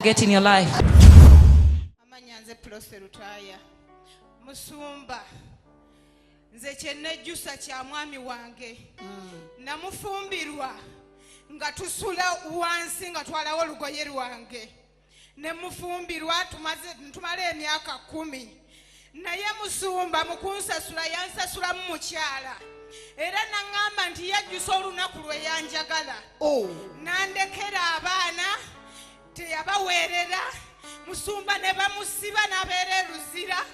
Get in your life. Amanya nze Pulose Lutaaya musumba, nze kyenejjusa kya mwami wange. Namufumbirwa nga tusula wansi, nga twalawo olugoye lwange ne mufumbirwa, tumala emyaka 10. Naye musumba mu kunsasula yansasulamu mukyala, era naŋŋamba nti yajjusa olunaku lwe yanjagala. Nandekera abaana teyabaweerera, musumba ne bamusiba n'abeera e Luzira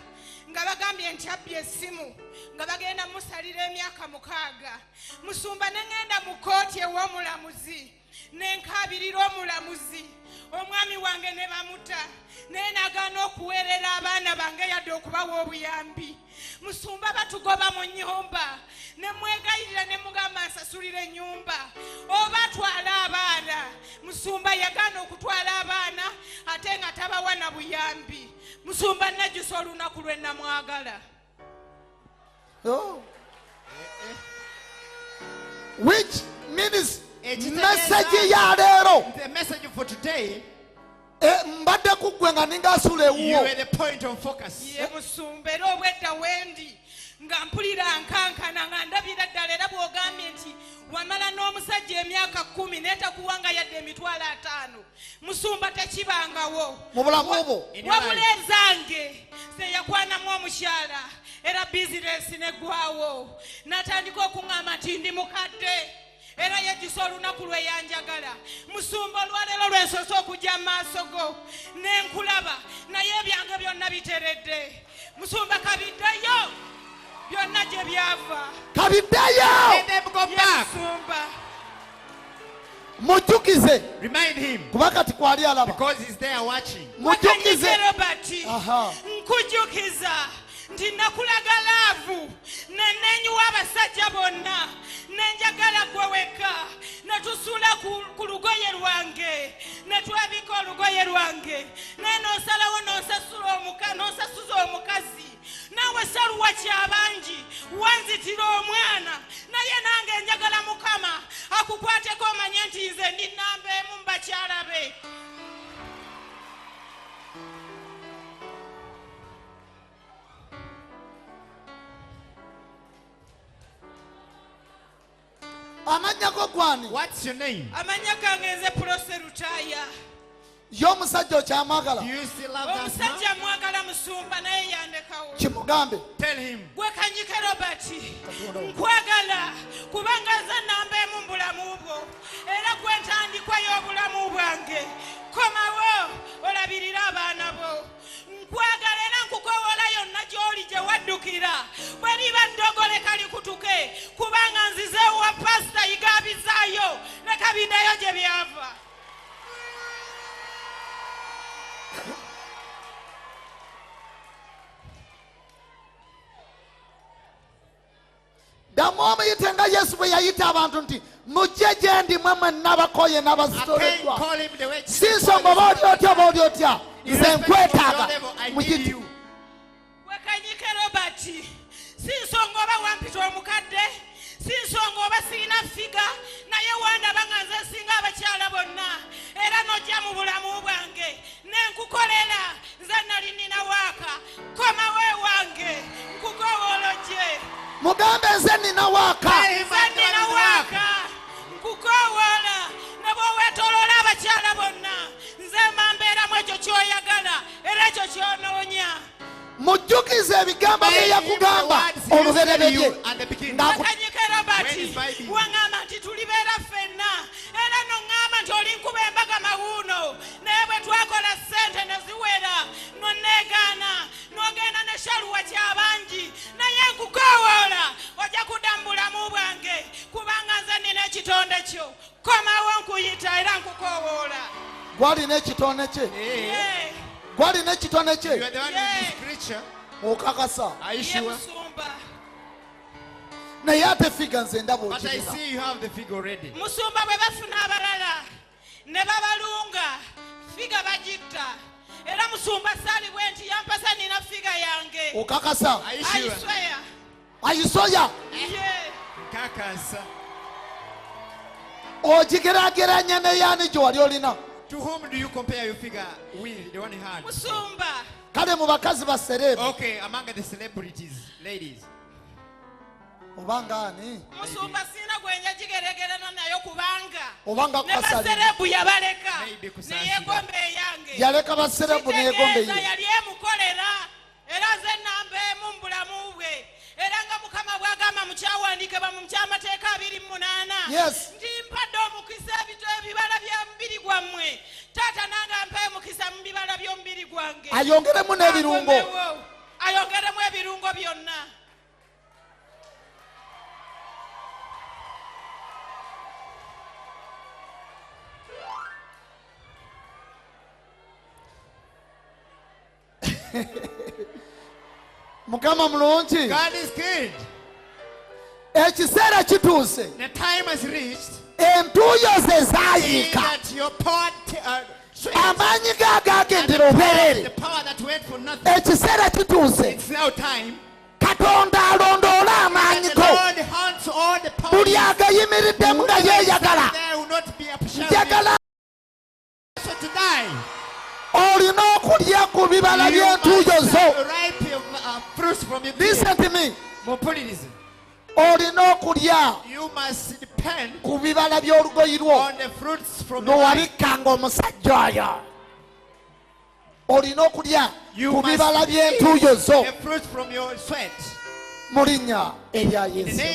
nga bagambye nti abbye essimu, nga bagenda musalira emyaka 6. Musumba ne ŋŋenda mu kkooti ew'omulamuzi ne nkaabirira omulamuzi, omwami wange ne bamuta, naye n'agaana okuweerera abaana bange yadde okubawa obuyambi. Musumba batugoba mu nnyumba, ne mwegayirira ne mugamba nsasulira ennyumba oba atwale abaana. Musumba yagaana okutwala abaana ate nga tabawa na buyambi. Musumba najjusa olunaku lwe namwagala. Oh. Which means Ekitegeeza message ya leero. The message for today, Mbadde ku ggwe nga ninga asula you ewuwo. were the point of focus. Ye musumba, era obwedda wendi nga mpulira nkankana nga ndabira ddala, era bw'ogambye nti wamala n'omusajja emyaka 10 n'etakuwanga yadde emitwalo 5. Musumba tekibangawo. Mu bulamu bwo. In your life. Wabula ezange ze yakwanamu omukyala, era bizinensi neggwawo. N'atandika okuŋŋamba nti ndi mukadde, era yejjusa olunaku lwe yanjagala. Musumba olwaleero lwe nsoose okujja mu maaso go ne nkulaba, naye ebyange byonna biteredde. Musumba kabiddeyo byonna gye byava. Kabiddeyo! Let them go Ye back. musumba. Mujjukize. Remind him. Kuba kati kwali alaba. Because he's there watching. Mujjukize. Wakanyike Robert. Nkujjukiza nti nakulaga laavu ne neenyiwa abasajja bonna, ne njagala gwe wekka, ne tusula ku lugoye lwange, ne twabika olugoye lwange, naye n'osalawo n'osasuza omukazi. Naawe saluwa kyabangi, wanzitira omwana, naye nange njagala Mukama akukwateko omanye nti nze ndi nnamba emu mu bakyala be. Amannya go gwani? What's your name? Amannya gange nze Pulose Lutaaya. Ye omusajja okyamwagala? Do you still love that man? Omusajja mwagala musumba, naye yandekawo. Kimugambe. Tell him. Gwe Kanyike Robert, nkwagala kubanga nze nnamba emu mu bulamu bwo, era gwe ntandikwa y'obulamu bwange. Komawo olabirire abaana bo. Nkwagala era nkukowoola yonna gy'oli gye waddukira. Bwe liba ddogo leka likutuke, kubanga nzize ewa Pasita Yigaabizaayo, leka biddeyo gye byava. Ddamu omuyite nga Yesu bwe yayita abantu nti mujje gye ndi mwe mwenna abakoye n'abazitoleddwa. Again, call him the way Si nsonga oba oli otya oba oli otya, nze Irrespective of your nkwetaaga. level, I need Muyite. you. Wekanyike Robert, si nsonga oba wampita omukadde, si nsonga oba sirina figa, naye wandaba nga nze nsinga abakyala bonna, era n'ojja mu bulamu bwange ne nkukolera. Nze nali nnina waaka, komawo ewange nkukowoolojje. Mugambe nze nnina waaka. Tell him Nze I'm the nnina one with work. waaka, nkukowoola ne bw'oweetooloola abakyala bonna, nze mambeeramu ekyo ky'oyagala era ekyo ky'onoonya. Mujjukize ebigambo bye May him yakugamba the words he used to olubereberye. you at the beginning. Ng'aku- Wakanyike Robert, When is Bible? waŋŋamba nti tulibeera ffenna, era n'oŋŋamba nti oli nkuba embaga mawuuno, naye bwe twakola ssente ne ziwera, n'onneegaana, n'ogenda ne shaluwa kyabangi, naye nkukoowoola ojja kudda mu bulamu bwange, kubanga nze nnina ekitonde kyo. Komawo nkuyita era nkukoowoola. Gwalina ekitone kye. Yeah. Gwalina ekitone kye. You are the one with this creature. Okakasa. Are you Ye sure? musumba. Naye ate figure nze ndaba But I ogirina. see you have the figure already. Musumba bwe bafuna abalala ne babalunga, figure bagitta. Era musumba saali bwe nti yampasa nina figure yange. Okakasa. Are you I sure? swear. Are you sure? Yeah. Kakasa. Ogigeraageranya ne yaani gye wali olina? To whom do you compare your figure with, the one you had? Musumba. Kale mu bakazi ba celeb. Okay, among the celebrities, ladies. Obanga ani? Musumba sina gwe njagigeregerana nayo kubanga Obanga ne Kasali. baserebu yabaleka Maybe Kusasira. neyegomba eyange. Yaleka baserebu neyegomba Kitegeeza eyiye. yali emukolera era nze namba emu mu bulamu bwe era nga Mukama bw'agamba mu kyawandiikibwa mu kyamateeka 28 Yes. nti mpadde omukisa ebibala by'omubiri gwammwe taata nange ampe omukisa mu bibala by'omubiri gwange. Ayongeremu n'ebirungo. Akomewo. Ayongeremu ebirungo byonna. Mukama mulungi. God is good. Ekiseera kituuse. The time has reached. Entuuyo ze zaayiika. That your power sweat Amaanyi ge agaagendera obwereere. the power that went for nothing. Ekiseera kituuse. It's now time. Katonda alondoola amaanyi The go. Lord hunts all the power. Buli agayimiriddemu nga yeeyagala. There will not be a Njagala so to die. olina okulya ku bibala You by'entuuyo must zo. ripe your fruits from your Listen to me. Mumpulirize. Olina okulya You must depend ku bibala by'olugoyi lwo on the fruits from your life. lwewabikkanga omusajja oyo. Olina okulya You ku must bibala by'entuuyo zo the fruits from your sweat. mu linnya erya In the Yesu. name